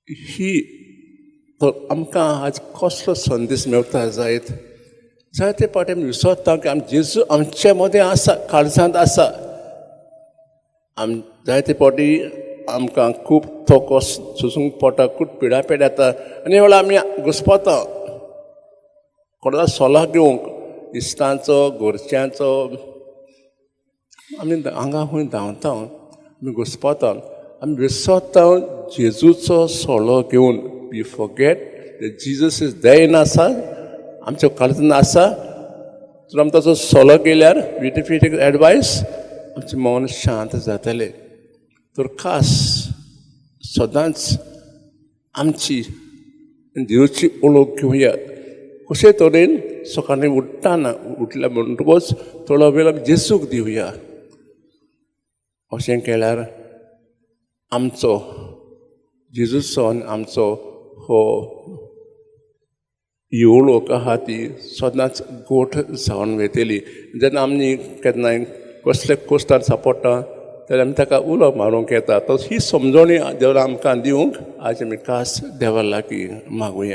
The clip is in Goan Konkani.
ही तर आमकां आज कसलो संदेश मेवता जायत? जायते फावटी आमी विसरता की आम जेजू आमचे मदें आसा, काळजांत आसा. आम जायते फावटी आमकां खूब थको सोसूंक पडटा, खूब पिडा पेड येता आनी वेळार आमी घुस्पता कोणा सल्लो घेवंक, इश्टांचो, घरच्यांचो. आमी हांगा खंय धांवता, आमी घुस्पता, आमी विसरता जेजूचो सल्लो घेवन. We forget Jesus is there in आसा, आमच्या काळजान आसा. तर आमी ताचो सल्लो घेयल्यार, we if take advice, आमचें मन शांत जातलें. तर खास सदांच आमची जेजूची ओळख घेवया. कशे तरेन? सकाळीं उठ्ठाना, उठल्या म्हणटकूच थोडो वेळ आमी जेजूक दिवया. अशें केल्यार आमचो जेजूचो आनी आमचो हो ही ओळख आहा ती सदांच गोठ जावन वयतली. जेन्ना आमी केन्नाय कसले कोश्टान सांपडटा तेन्ना आमी ताका उलो मारूंक येता. तर ही समजणी देवान आमकां दिवंक आज आमी खास देवा लागीं मागुया.